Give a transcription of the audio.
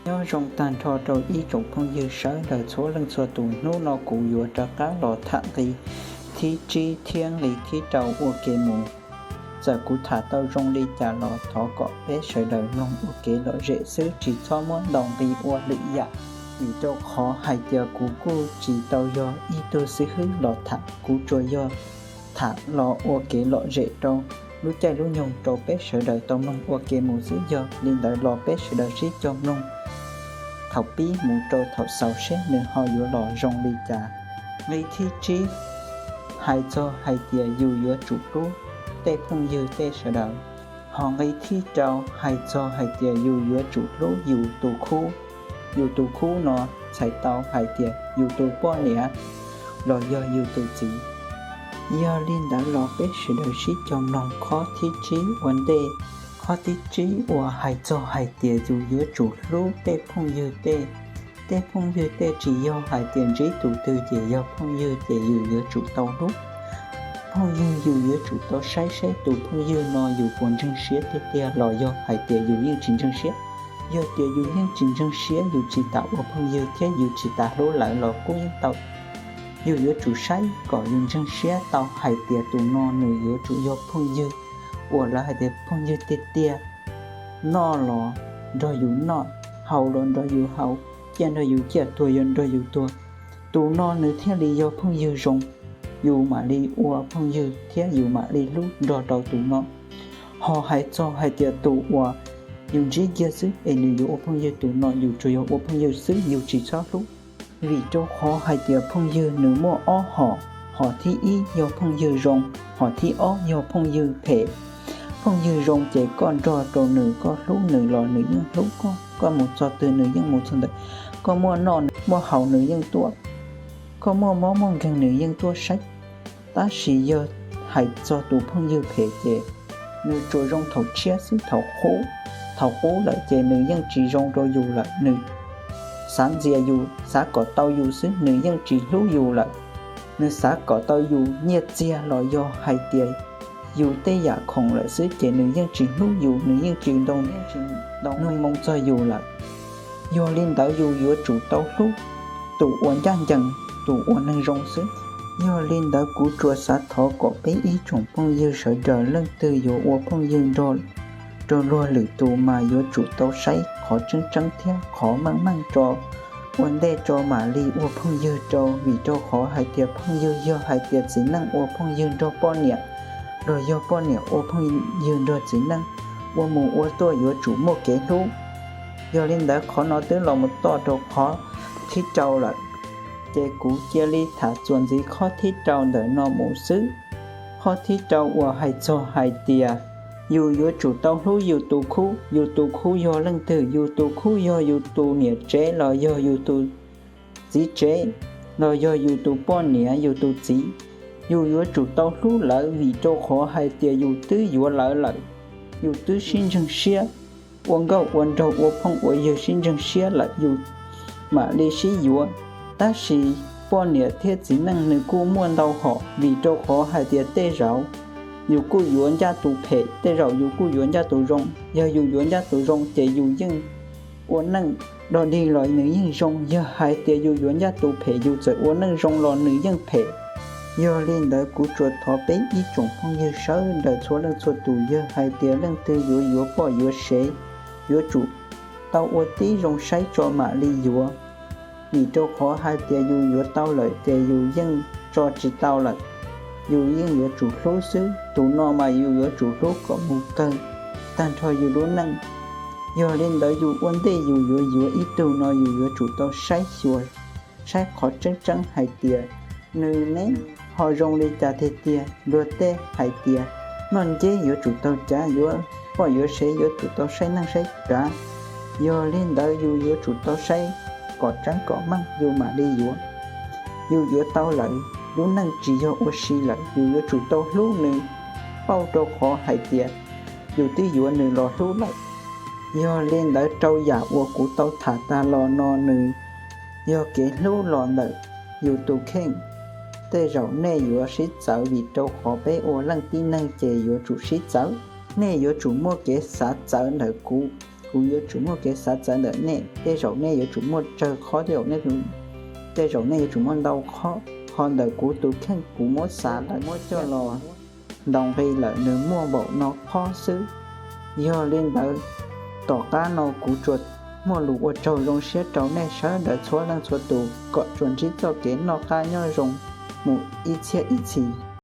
Nyob zoo tag nrho rau ib tsoom phooj ywg sawv daws txhua leej txhua tus, hnub no kuv yuav rov qab los tham nqi thib tsib thiab nqi thib rau ua ke mus. Txawm kuv tham tau zoo li cas los thov kom peb sawv daws mloog ua kev lom zem xwb, tsis txhob muab ntaus nqi ua lwm yam, vim rau qhov hais tias kuv kuj tsis tau yog ib tug xib hwb los tham, kuv tsuas yog tham los ua kev lom zem rau lub caij lub nyoog rau peb sawv daws tau mloog ua ke mus xwb. Yog li ntawd los peb sawv daws sib cog mloog thaum pib mus rau thaum xaus seb nws ho yuav los zoo li cas. Nqi thib tsib hais txog hais tias yus yuav tsum hlub tej phooj ywg tej sawv daws. Ho nqi thib rau hais txog hais tias yus yuav tsum hlub yus tus khub. Yus tus khub no txhais tau hais tias yus tus poj niam los yog yus tus txiv. Yog li ntawd los peb sawv daws sib cog mloog qhov thib tsib ua ntej. Qhov thib tsib uas hais txog hais tias yus yuav tsum hlub tej phooj ywg tej. Tej phooj ywg tej tsis yog hais tias ntsib tus twg ces yog phooj ywg ces yus yuav tsum tau hlub. Phooj ywg yus yuav tsum tau saib saib tus phooj ywg no yus puas ntseeg siab tiag tiag los yog hais tias yus yeej tsis ntseeg siab. Yog tias yus yeej tsis ntseeg siab, yus tsis tas ua phooj ywg thiab yus tsis tas hlub lawv los kuj yeej tau. Yus yuav tsum saib kom yus ntseeg siab tau hais tias tus no nws yuav tsum yog phooj ywg uas lawv hais tias phooj ywg tiag tiag, noj los nrog yus noj, haus los nrog yus haus, ciaj nrog yus ciaj, tuag los nrog yus tuag, tus no nws thiaj li yog phooj ywg zoo. Yus mam li ua phooj ywg thiab yus mam li hlub nrog rau tus no. Ho hais txog hais tias tus uas yus ntsib kiag xwb es nws yuav ua phooj ywg, tus no yus tsuas yog ua phooj ywg xwb, yus tsis txhob hlub. Vim rau qhov hais tias phooj ywg nws muaj ob hom, hom thib ib yog phooj ywg zoo, hom thib ob yog phooj ywg phem. Phooj ywg zoo ces koj nrog rau nws, koj hlub nws los nws yeej hlub koj, koj mus txog twg nws yeej mus txog ntawd, koj muaj noj muaj haus nws yeej tuaj, koj muaj mob muaj nkeeg nws yeej tuaj saib. Tab sis yog hais txog tus phooj ywg phem ces nws tsuas zoo thaum tshiab xwb, thaum qub, thaum qub lawm ces nws yeej tsis zoo rau yus lawm, nws xav ntxias yus, xav kom tau yus xwb, nws yeej tsis hlub yus lawm. Nws xav kom tau yus nyiaj txiag los yog hais tias yus tej yam khoom lawm xwb ces nws yeej tsis hlub yus, nws yeej tsis ntoo, yeej tsis ntoo nug moo txog yus lawm. Yog li ntawd yus yuav tsum tau hlub tus uas ncaj ncees, tus uas neeg zoo xwb. Yog li ntawd kuv tsuas xav thov kom peb ib tsoom phooj ywg sawv daws leej twg yuav ua phooj ywg nrog rau luag lwm tus mas yuav tsum tau saib qhov tseeb tseeb thiab qhov meej meej tso ua ntej tso mam li ua phooj ywg rau, vim rau qhov hais tias phooj ywg yog hais tias txiv neej ua phooj ywg nrog poj niam, los yog poj niam ua phooj ywg nrog txiv neej, ua mus ua tuaj yuav tsum muaj kev hlub. Yog li ntawd qhov no twb los mus txog rau qhov thib rau lawm, ces kuv cia li tham txuas ntxiv qhov thib rau ntawm no mus xwb. Qhov thib rau uas hais txog hais tias yus yuav tsum tau hlub yus tus khub. Yus tus khub yog leej twg? Yus tus khub yog yus tus niam tsev los yog yus tus txiv tsev, los yog yus tus poj niam, yus tus txiv. Yus yuav tsum tau hlub lawv vim rau qhov hais tias yus twb yuav lawv lawm, yus twb sib ntseeg siab, ua nkauj ua nraug ua phooj ua ywg sib ntseeg siab lawm yus mam li sib yuav. Tab sis poj niam thiab txiv neej nws kuj muaj ntau hom, vim rau qhov hais tias tej zaum yus kuj yuav ncaj tus phem, tej zaum yus kuj yuav ncaj tus zoo. Yog yus yuav ncaj tus zoo ces yus yeej ua neej dog dig los nws yeej zoo, yog hais tias yus yuav ncaj tus phem yus txawm ua neej zoo los nws yeej phem. Yog li ntawd kuv tsuas thov peb ib tsoom phooj ywg sawv daws txhua leej txhua tus, yog hais tias leej twg yuav yuav poj yuav sev, yuav tsum tau ua tib zoo saib tso mam li yuav. Vim rau qhov hais tias yus yuav tau lawm ces yus yeej tso tsis tau lawm, yus yeej yuav tsum hlub xwb. Tus no mas yus yuav tsum hlub kom mus kawg tag nrho yus lub neej. Yog li ntawd yus ua ntej yus yuav yuav ib tug no yus yuav tsum tau saib xyuas, saib qhov tseeb tseeb hais tias nws ne ho zoo li cas tiag tiag. Luag tej hais tias noj nceb yuav tsum tau cav, yuav poj yuav sev yuav tsum tau saib neej saib tsav. Yog li ntawd yus yuav tsum tau saib kom tseeb kom meej yus mam li yuav. Yus yuav tau lawm, lub neej tsis yog ua si lawm, yus yuav tsum tau hlub nws, pauj rau qhov hais tias yus twb yuav nws los hlub lawm. Yog li ntawd rau yam uas kuv tau tham tag los no nws yog kev hlub los ntawm yus tus kheej. Tej zaum nej yuav sib txawv vim rau qhov peb ua leej tib neeg ces yuav tsum sib txawv. Nej yuav tsum muaj kev xav txawv ntawm kuv, Kuv yuav tsum muaj kev xav txawv ntawm nej, tej zaum nej yuav tsum muaj tsawg qhov, tej zaum nej, tej zaum nej yuav tsum muaj ntau qhov. Ho ntawm kuv tus kheej, kuv muab xav lawm, muab coj los ntaus nqi lawm, nws muaj npaum no qhov xwb. Yog li ntawd, tom qab no kuv tsuas muaj lus ua tsaug zoo siab rau nej sawv daws txhua leej txhua tus kom tsuas ntsib txoj kev noj qab nyob zoo mus ib txhiab ib txhis.